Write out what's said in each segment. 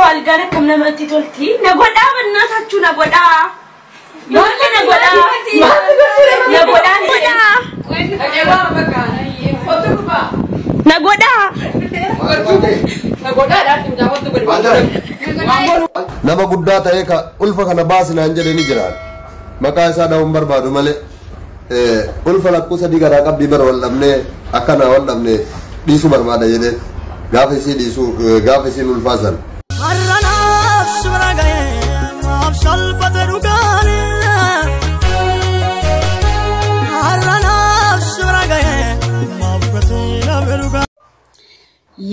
Algaan akkam namatti tolti. Na godhaa bannaatachuu na godhaa. Maalli na godhaa? Na godhaa. Na godhaa. Nama guddaa ta'ee ka ulfa kana baasinaan jedhe ni jiraan. Maqaa isaa dha'uun barbaadu malee ulfa lakkuu sadii garaa qabdii bara wal dhabnee akkanaa wal dhabne dhiisuu barbaada jedhee gaafa isii dhiisuu gaafa isiin ulfaasan. Har'anaaf si bira ga'ee maaf salphate dhugaane. Har'anaaf si bira ga'ee maaf gatii dhabe dhugaane.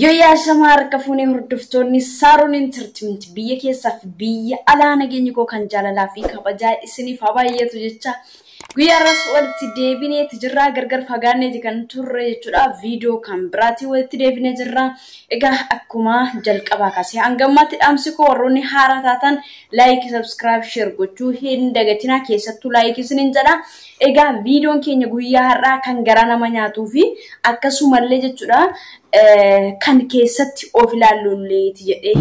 Yooyaa shamaa harka fuunee hordoftoonni Saaroon Entertainment biyya keessaa fi biyya alaa nageenyi koo kan jaalalaa fi kabajaa isiniif haa baay'atu jecha guyyaa har'as walitti deebineeti jirra. Gargar fagaanneeti kan turre jechuudha. Viidiyoo kan biraatiin walitti deebinee jirra. Egaa akkuma jalqabaa kaasee hanga ammaatti dhaamsi koo warroonni haaraa taatan like, subscribe, share gochuu hin dagatinaa, keessattuu like isiniin jedha. Egaa viidiyoon keenya guyyaa har'aa kan garaa nama nyaatuu fi akkasumallee jechuudha kan keessatti of ilaallulleeti jedhee.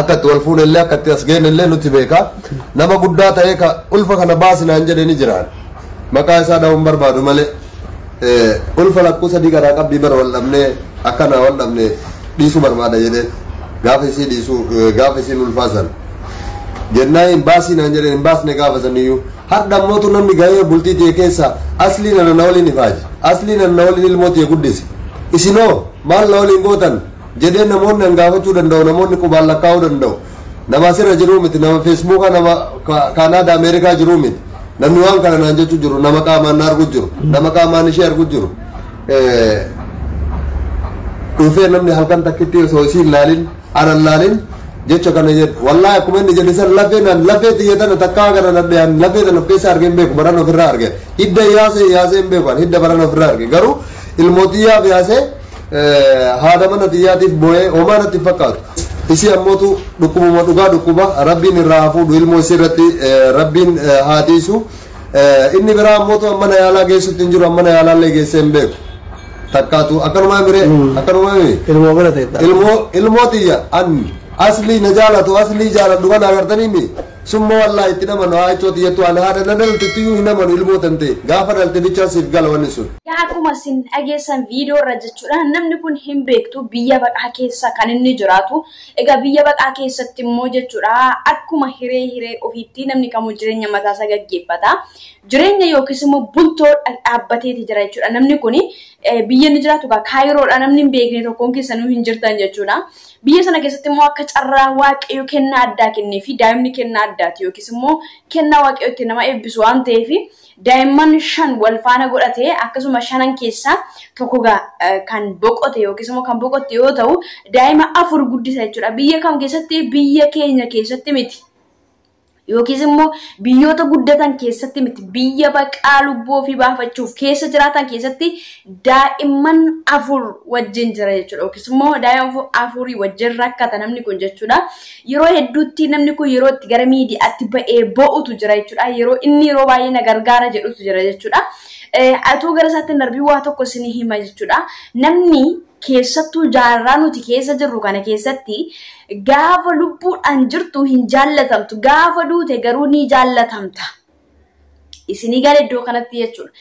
Akka itti wal fuune illee akka itti as geenne illee nuti beeka. Nama guddaa ta'ee ka ulfa kana baasinaan jedhe ni jiraan. Maqaa isaa dha'uun barbaadu malee ulfa lakkuu sadii garaa qabdii bara wal dhabnee akkanaa wal dhabne dhiisuu barbaada jedhee gaafa isii dhiisuu gaafa isiin ulfaasan. Jennaan hin baasinaan jedhe hin baasne gaafa saniyyuu. Har'a ammootu namni gahee bultii ta'e keessa aslii nana na waliin ifaaji. Aslii nana na waliin ilmoo ta'e guddise. Isinoo maal na waliin gootan jedhee namoonni an gaafachuu danda'u, namoonni qubaan lakkaa'uu danda'u. Nama asirra jiruu miti, nama Feesbuuka, nama Kaanaada, Ameerikaa jiruu miti. Namni waan kana naan jechuu jiru nama qaamaan na argu jiru, nama qaamaan ishee argu jiru. Dhufee namni halkan takkitti osoo isii hin laalin, ana hin laalin jecha kana jedhu. Wallaahi akkuma inni jedhe san lafee naan lafee xiyya tana takkaa kana nadhe an lafee tana of keessa argee hin beeku, baran ofirraa arge. Hidda yaasee yaasee hin beeku, an hidda baran ofirraa arge. Garuu ilmoo xiyyaaf yaasee haadha mana xiyyaatiif boo'ee homaa natti hin fakkaatu. Isii ammootu dhukkubuma dhugaa dhukkuba rabbiin irraa haa fuudhu, ilmoo isii irratti rabbiin haa tiisu. Inni biraa ammootu mana yaalaa geessutti hin jiru, mana yaalaallee geessee hin beeku. Takkaatu akkanumaa miree akkanumaa mire. Ilmoo bira ta'e. Ilmoo ilmoo xiyya an aslii na jaalatu aslii jaaladhu kana agartanii mi summa wallaahi itti namanu haa ichoo xiyyattu an haadha na dhaltetti iyyuu hin amanu ilmoo tante gaafa dhalte bichaa siif gala wanni sun. Yaa akkuma isin dhageessan viidiyoo irra jechuudha. Namni kun hin beektu biyya baqaa keessa kan inni jiraatu. Egaa biyya baqaa keessatti immoo jechuudha akkuma hiree hiree ofiitti namni kamuu jireenya mataa isaa gaggeeffata. Jireenya yookiis immoo bultoo dhaabbateeti jira jechuudha. Namni kun biyya inni jiraatu egaa Kaayiroodha. Namni hin beekne tokkoon keessanuu hin jirtan jechuudha. Biyya sana keessatti immoo akka carraa Waaqayyo kennaa addaa kennee fi daa'imni kennaa addaati yookiis immoo kennaa Waaqayyo itti nama eebbisu waan ta'eef daa'imman 5 wal faana godhate, akkasuma shanan keessaa tokko kan boqote yookiis immoo kan boqotte yoo ta'u daa'ima 4 guddisa jechuudha. Biyya kam keessatti? Biyya keenya keessatti miti. Yookiis immoo biyyoota guddatan keessatti miti, biyya baqaa lubbuu ofii baafachuuf keessa jiraatan keessatti daa'imman 4 wajjin jira jechuudha. Yookiis immoo daa'ima 4 wajjin rakkata namni kun jechuudha. Yeroo hedduutti namni kun yeroo itti gara miidiyaatti ba'ee bo'utu jira jechuudha. Yeroo inni yeroo baay'ee na gargaara jedhutu jira jechuudha. Atuu gara isaatti hin darbiin waa tokko isinii hima jechuudha. Namni keessattuu jaarraa nuti keessa jirru kana keessatti gaafa lubbuudhaan jirtu hin jaallatamtu, gaafa duute garuu ni jaallatamta. Isinii gara iddoo kanatti jechuudha.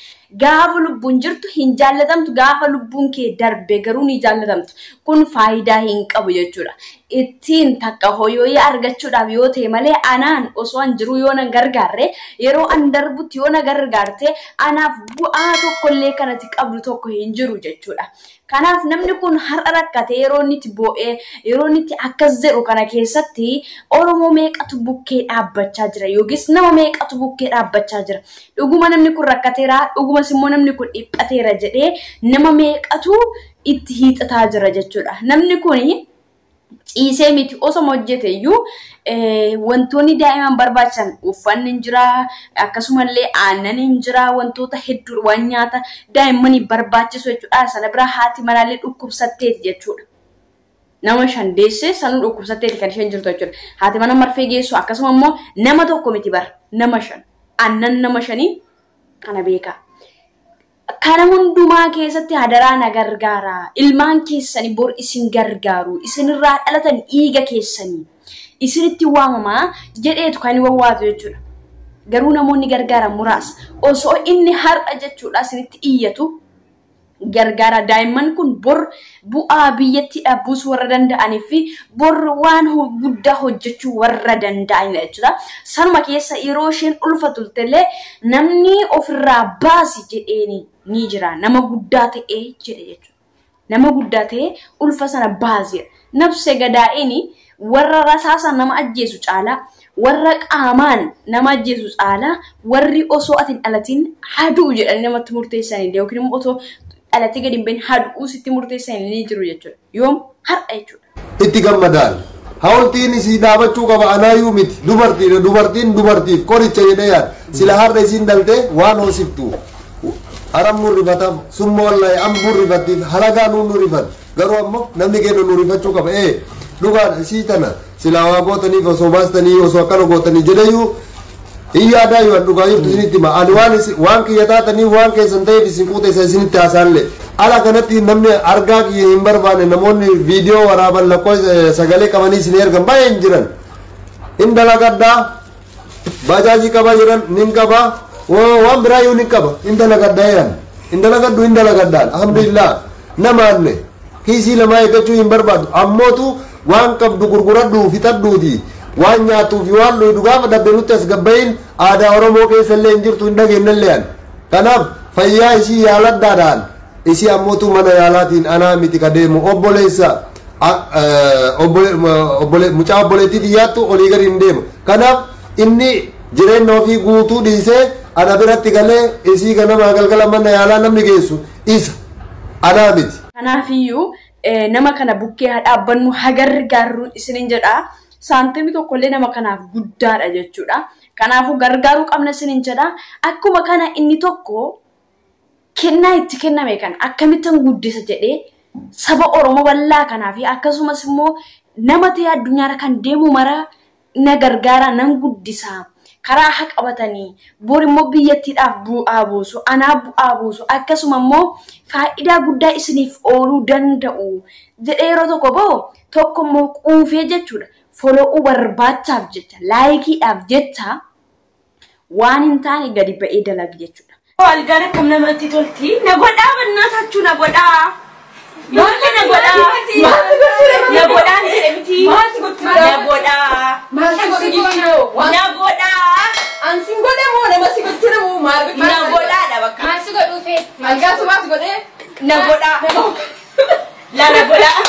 Gaafa lubbuun jirtu hin jaallatamtu, gaafa lubbuun kee darbe garuu ni jaallatamtu. Kun faayidaa hin qabu jechuudha. Ittiin takka hoyooyee argachuudhaaf yoo ta'e malee anaan osoo an jiruu yoo nan gargaarre, yeroo an darbutti yoo na gargaarte anaaf bu'aa tokkollee kanatti qabdu tokko hin jiru jechuudha. Kanaaf namni kun har'a rakkate yeroo inni itti boo'ee yeroo inni itti akkas jedhu kana keessatti Oromoo meeqatu bukkee dhaabbachaa jira yookiis nama meeqatu bukkee dhaabbachaa jira. Dhuguma namni kun rakkateera, dhugumas immoo namni kun dhiphateera jedhee nama meeqatu itti hiixataa jira jechuudha. Namni kun ciisee miti osoma hojjete iyyuu wantoonni daa'iman barbaachisan uffanni hin jira, akkasumallee aannan hin jira, wantoota hedduu waan nyaata daa'immaniif barbaachisu jechuudha. Sana bira haati manaallee dhukkubsatteeti jechuudha. Nama 5 deessee sanuu dhukkubsatteeti kan isheen jirtu jechuudha. Haati mana marfee geessu akkasuma immoo nama tokko miti bara nama 5 aannan nama 5 kana beekaa. Kana hundumaa keessatti hadaraa na gargaara. Ilmaan keessanii bor isin gargaaru. Isinirraa dhalatan dhiiga keessanii. Isinitti waamamaa jedheetu kan inni wawwaatu jechuudha. Garuu namoonni gargaaran muraasa. Osoo inni har'a jechuudha isinitti iyyatu gargaara. Daa'imman kun bor bu'aa biyyatti buusuu warra danda'anii fi bor waan guddaa hojjechuu warra danda'anidha jechuudha. Sanuma keessa yeroo isheen ulfa turtellee namni ofirraa baasi jedheeni ni jira. Nama guddaa ta'ee jedhe jechuudha. Nama guddaa ta'ee ulfa sana baasi jedha. Nafse gadaa'ini warra rasaasa nama ajjeesu caalaa, warra qaamaan nama ajjeesu caalaa, warri osoo ati hin dhalatin hadu'u jedhanii namatti murteessanillee yookiin immoo osoo dhalatee gadi hin bahin hadu'uu sitti murteessanillee ni jiru jechuudha. Yoom har'a jechuudha. Itti gammadaan. Hawultiin isii dhaabachuu qaba anaayyuu miti. Dubartiidha. Dubartiin dubartiif qoricha jedhee yaada. Sila har'a isiin dhaltee waan hoosiftu. Aram nu rifata, summa wallahi am nu rifattiif halagaa nu rifat. Garuu ammoo namni keenya nu rifachuu qaba. Dhugaan isii tana sila waa gootaniif osoo baastanii osoo akkana gootanii jedheyyuu hin yaadaayyuu an dhugaa jirtu isinitti hima. Ani waan kiyya taatanii waan keessan ta'eef isin quuteessa isinitti haasa'anillee. Ala kanatti namni argaa kiyya hin barbaanne namoonni viidiyoo waraaban lakkoo sagalee qabanii isin ergan baay'ee hin jiran. Hin dalagaddaa bajaajii qaba jedhan nin qaba waan biraayyuu nin qaba hin dalagaddaa jedhan. Hin dalagaddu hin dalagaddaan alhamdulillah namaanne kiisii lamaa eeggachuu hin barbaadu ammootu waan qabdu gurguradhuu fixadhuuti waan nyaatuu fi waan dhugdu gaafa dhabde nutti as gabbayin aadaa Oromoo keessa illee hin jirtu hin dhageenyallee an. Kanaaf fayyaa isii yaaladdaadhaan isii ammootu mana yaalaatiin anaa miti ka deemu obboleessa mucaa obboleettii xiyyaattu olii gadi hin deemu. Kanaaf inni jireenya ofii guutuu dhiisee ana biratti galee isii ganama galgala mana yaalaa namni geessu isa anaa miti. Kanaafiyyuu nama kana bukkee haa dhaabbannu haa gargaarru isiniin jedha. Saantimii tokkollee nama kanaaf guddaadha jechuudha. Kanaafuu gargaaruu qabna isiniin jedha. Akkuma kana inni tokko kennaa itti kenname kana akkamittan guddisa jedhee saba Oromoo bal'aa kanaa fi akkasumas immoo nama ta'e addunyaarra kan deemu mara na gargaara nan guddisa. Karaa haa qabatanii bor immoo biyyattiidhaaf bu'aa buusu, anaaf bu'aa buusu, akkasuma immoo faayidaa guddaa isiniif ooluu danda'u jedhee yeroo tokko bahu tokko immoo quufee jechuudha. Follow barbaachaaf jecha, laayikiidhaaf jecha waan hin taane gadi ba'ee dalagu jechuudha. Algaan akkam namatti tolti. Na godhaa bannaatachuu na godhaa. Maaltu na godhaa? Na godhaan jedhe miti. Na godhaa. Na godhaa. Ansin godhe moo nama si gochuu moo maal gochuu? Na godhaadha bakka. Maal si godhuu fee? Algaatu maal si godhee? Na godhaa. La na godhaa.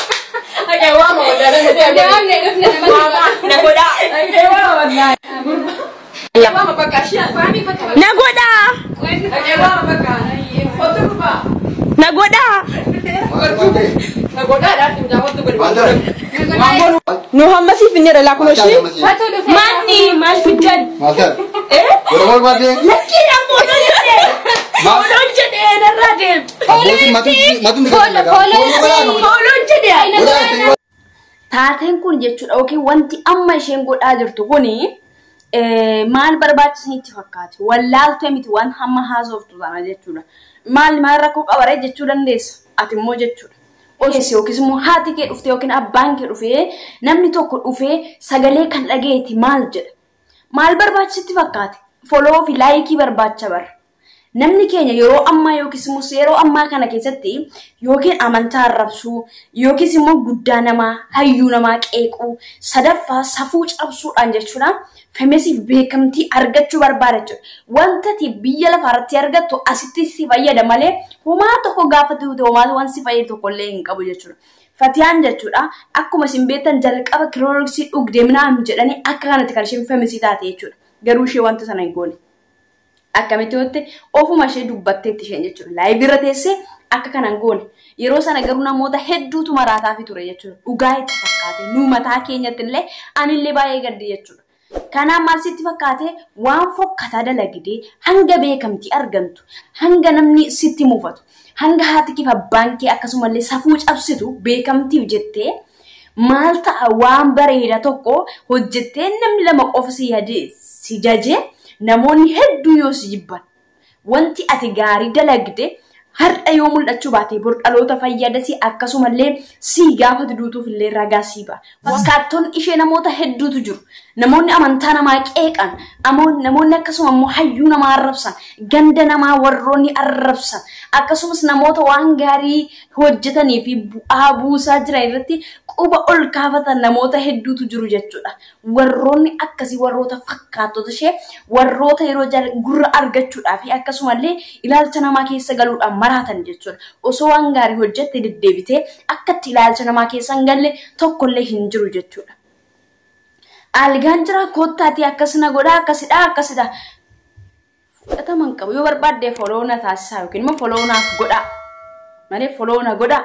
Dhaqee waama wallahi. Namni dhufne nama si godha. Na godhaa. Dhaqee waama wallahi. Waama bakka ishee. Waami bakka Na godhaa. Dhaqee waama bakka. Foto dhufaa. Na godhaa. Na godhaadhaaf hin daawwattu godhe. Nu hamma siif hin jedha laa kun ishii. Fatu dhufe. Manni maal fiddan? Maal ta'e? Oromoon maal ta'e? Lakkii dhaan fooloo jedhee. Fooloon jedhee narraa deem. Abbootiin matuun Fooloon jedhee. Taateen kun jechuudha yookiin wanti amma isheen godhaa jirtu kuni maal barbaachisanitti fakkaate? Wallaaltee miti waan hamma haasoftu sana jechuudha. Maal maal rakkoo qabaree jechuu dandeessa ati immoo jechuudha. Ogeessi yookiis immoo haati kee dhuftee yookiin abbaan kee dhufee namni tokko dhufee sagalee kan dhageeti maal jedha? Maal barbaachisitti fakkaate? Foloo fi laayikii barbaacha bara. Namni keenya yeroo ammaa yookiis immoo yeroo ammaa kana keessatti yookiin amantaa arrabsuu yookiis immoo guddaa namaa hayyuu namaa qeequu sadaffaa safuu cabsuudhaan jechuudha. Femesiif beekamtii argachuu barbaada jechuudha. Wanta ati biyya lafaarratti argattu asitti si fayyada malee homaa tokko gaafa ta'u homaa waan si fayyadu tokkollee hin qabu jechuudha. Fatiyaan jechuudha akkuma isin beektan jalqaba kilooroksii dhugdee minaan jedhanii akka kanatti kan isheen femesii taate jechuudha. Garuu ishee wanta sana hin goone. Akkamitti yoo ta'e ofuma ishee dubbatteetti isheen jechuudha. Laayivii irra teessee akka kana hin goone. Yeroo sana garuu namoota hedduutu maraataafi ture jechuudha. Dhugaa itti fakkaate nu mataa keenyatti illee anillee baay'ee gaddi jechuudha. Kanaaf maal sitti fakkaate waan fokkataa dalagdee hanga beekamtii argamtu, hanga namni sitti muufatu, hanga haati kee fi abbaan kee akkasumallee safuu cabsitu beekamtiif jettee maal ta'a waan bareeda tokko hojjettee namni lama qofa si jajee namoonni hedduu yoo si jibban wanti ati gaarii dalagde Har'a yoo mul'achuu baate bor dhaloota fayyadasi, akkasumallee sii gaafa duutuuf illee ragaa sii ba'a. Fakkaattoon ishee namoota hedduutu jiru. Namoonni amantaa namaa qeeqan, namoonni akkasuma immoo hayyuu namaa arrabsan, ganda namaa warroonni arrabsan, akkasumas namoota waan gaarii hojjetanii fi bu'aa buusaa jiran irratti quba ol kaafatan namoota hedduutu jiru jechuudha. Warroonni akkasii warroota fakkaattota ishee, warroota yeroo gurra argachuudhaa fi akkasumallee ilaalcha namaa keessa galuudhaan maraatan jechuudha. Osoo waan gaarii hojjette deddeebitee akkatti ilaalcha namaa keessa hin galle tokkollee hin jiru jechuudha. Algaan jira koottaatii akkasina godhaa, akkasidha akkasidha. Fudhatama hin qabu. Yoo barbaadde follow na taasisaa yookiin immoo follow naaf godhaa. Malee follow na godhaa.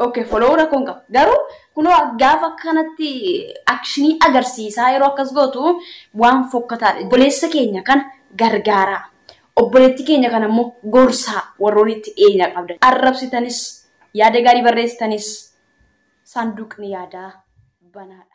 Okay, follow rakkoo hin qabu. Garuu kunoo gaafa akkanatti actionii agarsiisaa yeroo akkas gootu waan fokkataadha. Obboleessa keenya kana gargaaraa. Obboleettii keenya kana immoo gorsaa warroonni itti dhiyeenya qabdan. Arrabsitanis, yaada gaarii barreessitanis, saanduqni yaadaa banaadha.